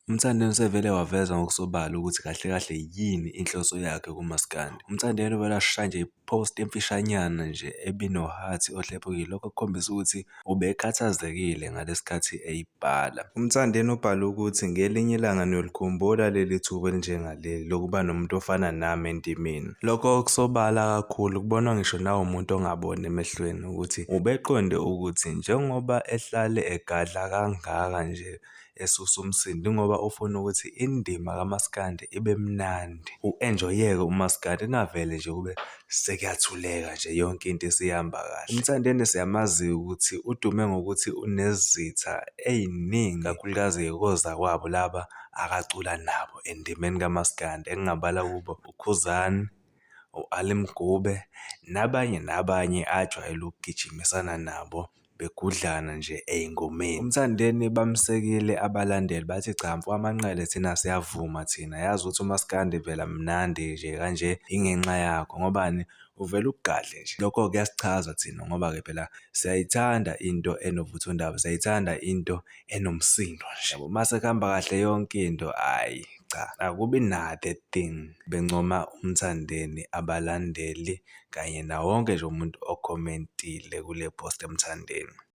UMthandeni usevele waveza ngokusobala ukuthi kahle kahle yini inhloso yakhe kumaskandi. UMthandeni uvele washaya nje i-post emfishanyana nje ebinohathi ohlephukile. Lokho kukhombisa ukuthi ubekhathazekile ngalesi khathi eyibhala. UMthandeni ubhale ukuthi ngelinye ilanga niyolikhumbula leli thuba elinjengaleli lokuba nomuntu ofana nami endimeni. Lokho okusobala kakhulu kubonwa ngisho nawumuntu ongaboni emehlweni ukuthi ubeqonde ukuthi njengoba ehlale egadla kangaka nje esusa umsindo ingoba ufuna ukuthi indima kamaskandi ibe mnandi, u-enjoyeke umaskandi kungavele nje kube sekuyathuleka nje yonke into isihamba kahle. UMthandeni siyamazi ukuthi udume ngokuthi unezitha ey'ningi kakhulukazi kozakwabo laba akacula nabo endimeni kamaskandi engingabala kubo uKhuzani, u-Ali Mgube nabanye nabanye ajwayele ukugijimisana nabo begudlana nje ey'ngomeni. UMthandeni bamsekile abalandeli bathi cha mfokaManqele thina siyavuma thina yazi ukuthi umaskandi vela mnandi nje kanje ingenxa yakho ngobani uvele ugadle nje. Lokho kuyasichaza thina ngoba-ke phela siyayithanda into enovuthondaba, siyayithanda into enomsindo nje. Yabo mase kuhamba kahle yonke into hhayi cha akubi na that thing. Bencoma uMthandeni abalandeli kanye nawo wonke nje umuntu okhomentile kule post kaMthandeni.